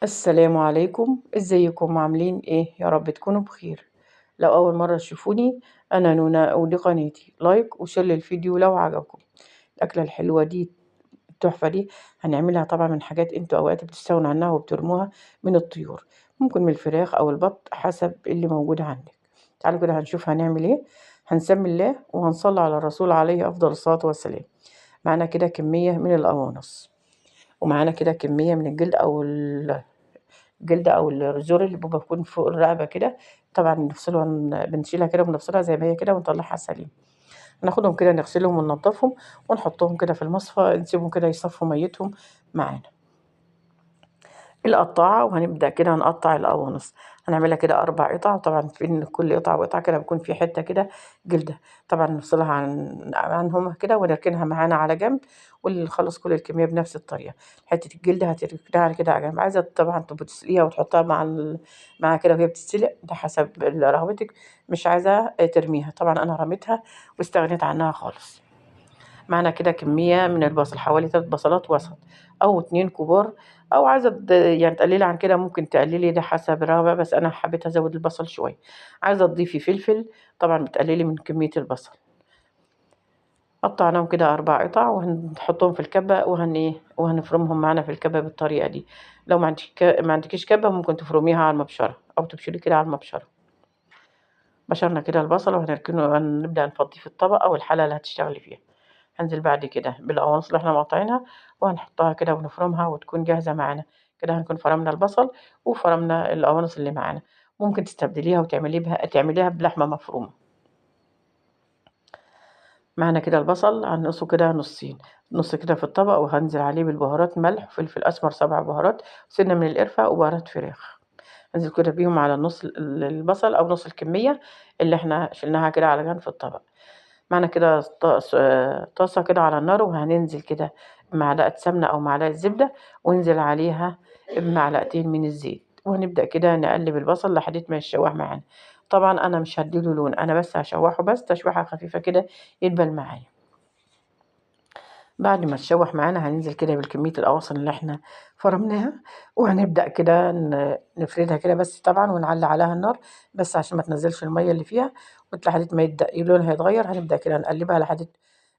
السلام عليكم، ازيكم عاملين ايه؟ يا رب تكونوا بخير. لو اول مرة تشوفوني، انا نونا ودي قناتي. like و share للفيديو لو عجبكم. الاكلة الحلوة دي التحفة دي هنعملها طبعا من حاجات انتوا اوقات بتستغنوا عنها وبترموها من الطيور، ممكن من الفراخ او البط حسب اللي موجود عندك. تعالوا كده هنشوف هنعمل ايه. هنسمي الله وهنصلي على الرسول عليه افضل الصلاة والسلام. معانا كده كمية من القوانص، ومعانا كده كمية من الجلد او الجلد او الزور اللي بيبقى بيكون فوق الرقبة كده. طبعا نفصله، بنشيلها كده ونفصلها زي ما هي كده ونطلعها سليم. ناخدهم كده نغسلهم وننضفهم ونحطهم كده في المصفى، نسيبهم كده يصفوا ميتهم معانا. القطاعه، وهنبدا كده نقطع القوانص. هنعملها كده 4 قطع، طبعا في كل قطعه وقطعه كده بيكون في حتة كده جلده، طبعا نفصلها عنهم كده ونركنها معانا على جنب. واللي نخلص كل الكمية بنفس الطريقة. حتة الجلد هتركنها كده على جنب. عايزه طبعا تبقى تسلقيها وتحطها مع كده وهي بتتسلق، ده حسب رغبتك. مش عايزه ترميها، طبعا انا رميتها واستغنيت عنها خالص. معنا كده كمية من البصل، حوالي 3 بصلات وسط او 2 كبار، او عايزه يعني تقللي عن كده ممكن تقللي، ده حسب الرغبة، بس انا حبيت ازود البصل شوية. عايزه تضيفي فلفل، طبعا بتقللي من كمية البصل. قطعناهم كده 4 قطع وهنحطهم في الكبه وهنفرمهم معانا في الكبه بالطريقة دي. لو ما عندكيش كبه ممكن تفرميها على المبشره او تبشري كده على المبشره. بشرنا كده البصل وهنركنه، وهنبدا نفضيه في الطبق او الحلة اللي هتشتغلي فيها. هنزل بعد كده بالقوانص اللي احنا مقطعينها وهنحطها كده ونفرمها وتكون جاهزة معانا. كده هنكون فرمنا البصل وفرمنا القوانص اللي معانا. ممكن تستبدليها وتعمليها بلحمه مفرومه. معانا كده البصل هنقصه كده نصين، نص كده في الطبق، وهنزل عليه بالبهارات، ملح وفلفل اسمر، 7 بهارات، سنة من القرفه، وبهارات فراخ. هنزل كده بيهم على نص البصل او نص الكمية اللي احنا شلناها كده على جنب في الطبق. معانا كده طاسه كده على النار، وهننزل كده بمعلقه سمنه او معلقه زبدة، وننزل عليها بمعلقتين من الزيت، وهنبدا كده نقلب البصل لحد ما يتشوح معانا. طبعا انا مش هديله لون، انا بس هشوحه بس تشويحه خفيفة كده يدبل معايا. بعد ما تشوح معانا هننزل كده بالكمية القواصل اللي احنا فرمناها، وهنبدا كده نفردها كده بس طبعا، ونعلي عليها النار بس عشان ما تنزلش المية اللي فيها، ولحد ما يبدا لونها يتغير هنبدا كده نقلبها لحد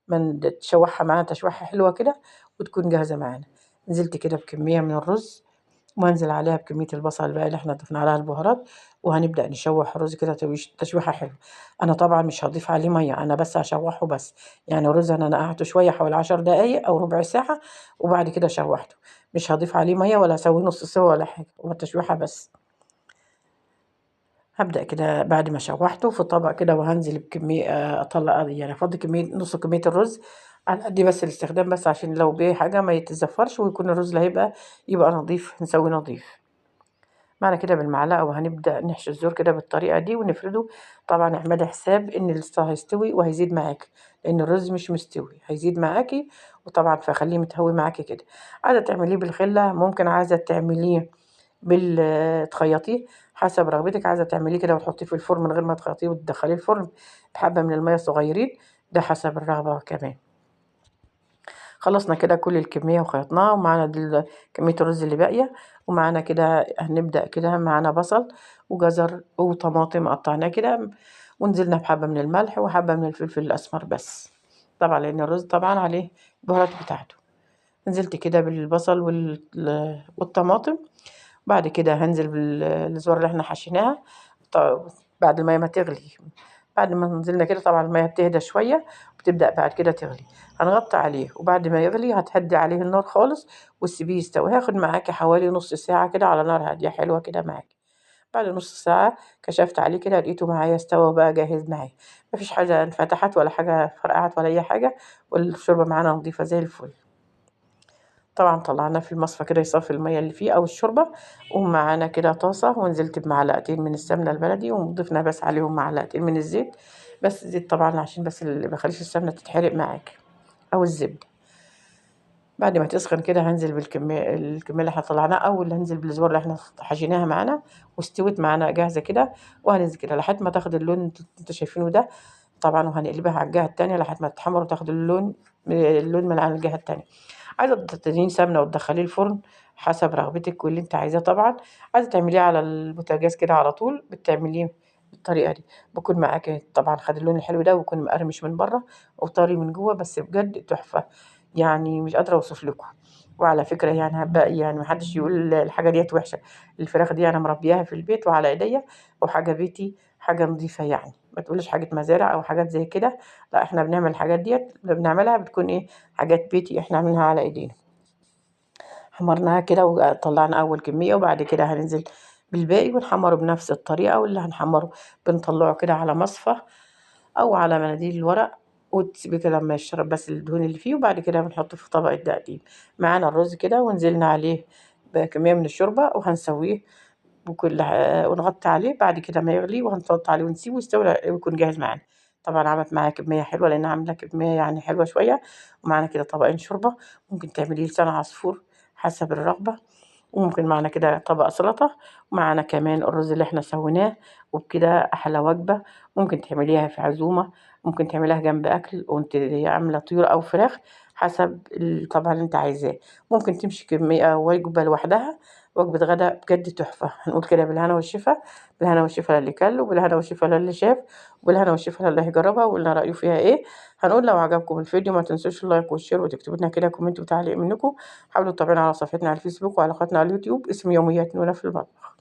ما تشوحها معانا تشويحه حلوة كده وتكون جاهزة معانا. نزلت كده بكمية من الرز، وهنزل عليها بكمية البصل بقى اللي احنا ضفنا عليها البهارات، وهنبدا نشوح الرز كده تشويحه حلوة. انا طبعا مش هضيف عليه مية، انا بس هشوحه بس، يعني الرز انا نقعته شوية حوالي 10 دقايق او ربع ساعة، وبعد كده شوحته، مش هضيف عليه مية ولا اسويه نص سوا ولا حاجة، هو التشويحه بس. هبدا كده بعد ما شوحته في طبق كده، وهنزل بكمية، اطلع يعني افضي كمية، نص كمية الرز على قد بس الاستخدام، بس عشان لو بيه حاجة ما يتزفرش، ويكون الرز اللي هيبقى يبقى نظيف، نسويه نظيف. معنا كده بالمعلقه، وهنبدا نحشي الزور كده بالطريقة دي ونفرده. طبعا اعملي حساب ان لسه هيستوي وهيزيد معاكي، لان الرز مش مستوي هيزيد معاكي، وطبعا فخليه متهوي معاكي كده. عايزه تعمليه بالخله ممكن، عايزه تعمليه تخيطيه حسب رغبتك، عايزه تعمليه كده وتحطيه في الفرن من غير ما تخيطيه وتدخليه الفرن بحبه من المية صغيرين، ده حسب الرغبة كمان. خلصنا كده كل الكمية وخيطناها، ومعانا كمية الرز اللي باقية، ومعانا كده هنبدا كده معانا بصل وجزر وطماطم قطعناه كده، ونزلنا بحبه من الملح وحبه من الفلفل الاسمر بس، طبعا لان الرز طبعا عليه البهارات بتاعته. نزلت كده بالبصل والطماطم. بعد كده هنزل بالزور اللي احنا حشيناها بعد المية ما تغلي. بعد ما نزلنا كده طبعا المية بتهدى شوية وبتبدا بعد كده تغلي، هنغطي عليه، وبعد ما يغلي هتهدي عليه النار خالص وتسيبيه يستوي. هياخد معاكي حوالي نص ساعة كده على نار هادية حلوة كده معاكي. بعد نص ساعة كشفت عليه كده لقيته معايا استوى وبقى جاهز معايا، مفيش حاجة انفتحت ولا حاجة فرقعت ولا اي حاجة، والشوربه معانا نظيفة زي الفل. طبعا طلعناه في المصفى كده يصفي المية اللي فيه او الشوربة، ومعانا كده طاسه، ونزلت بمعلقتين من السمنة البلدي، وضفنا بس عليهم معلقتين من الزيت بس، الزيت طبعا عشان بس اللي ما يخليش السمنة تتحرق معاك او الزبدة. بعد ما تسخن كده هنزل بالكمية اللي احنا طلعناها، او اللي هنزل بالزبار اللي احنا حشيناها معانا واستوت معانا جاهزة كده، وهننزل كده لحد ما تاخد اللون اللي انتوا شايفينه ده طبعا، وهنقلبها على الجهة التانية لحد ما تتحمر وتاخد اللون من على الجهة التانية. عايزه تدهنيه سمنه وتدخليه الفرن حسب رغبتك واللي انت عايزاه. طبعا عايزه تعمليه على البوتاجاز كده على طول بتعمليه بالطريقة دي، بكون معاكي طبعا خد اللون الحلو ده، ويكون مقرمش من بره وطري من جوه، بس بجد تحفة يعني مش قادرة اوصف لكم. وعلى فكرة يعني هبقى يعني محدش يقول الحاجة ديت وحشة، الفراخ دي انا مربياها في البيت وعلى ايديا، وحاجه بيتي، حاجة نظيفة يعني، ما تقوليش حاجة مزارع او حاجات زي كده، لا احنا بنعمل الحاجات ديت اللي بنعملها بتكون ايه، حاجات بيتي احنا عاملينها على ايدينا. حمرناها كده وطلعنا اول كمية، وبعد كده هننزل بالباقي ونحمره بنفس الطريقة. واللي هنحمره بنطلعه كده على مصفى او على مناديل الورق، وتسيبيه كده لما يشرب بس الدهون اللي فيه، وبعد كده بنحطه في طبق التقديم. معانا الرز كده ونزلنا عليه بكمية من الشوربة، وهنسويه بكل ونغطي عليه بعد كده ما يغلي، وهنغطي عليه ونسيبه يستوي ويكون جاهز معانا. طبعا عملت معايا كمية حلوة لان عامله كمية يعني حلوة شوية. ومعانا كده طبقين شوربة، ممكن تعمليه لسان عصفور حسب الرغبة، وممكن معانا كده طبق سلطة، ومعانا كمان الرز اللي احنا سويناه. وبكده احلى وجبة ممكن تعمليها في عزومة، ممكن تعمليها جنب اكل وانت عامله طيور او فراخ حسب طبعا اللي انت عايزاه. ممكن تمشي كمية وجبة لوحدها، وجبة غدا بجد تحفة. هنقول كده بالهنا والشفا، بالهنا والشفا للي كل، وبالهنا والشفا للي شاف، وبالهنا والشفا للي هيجربها وقلنا رايه فيها ايه. هنقول لو عجبكم الفيديو ما تنسوش ال like وال share، وتكتبوا لنا كده comment وتعليق منكم. حاولوا تتابعونا على صفحتنا على الفيسبوك وعلى قناتنا على اليوتيوب، اسم يوميات نونا في المطبخ.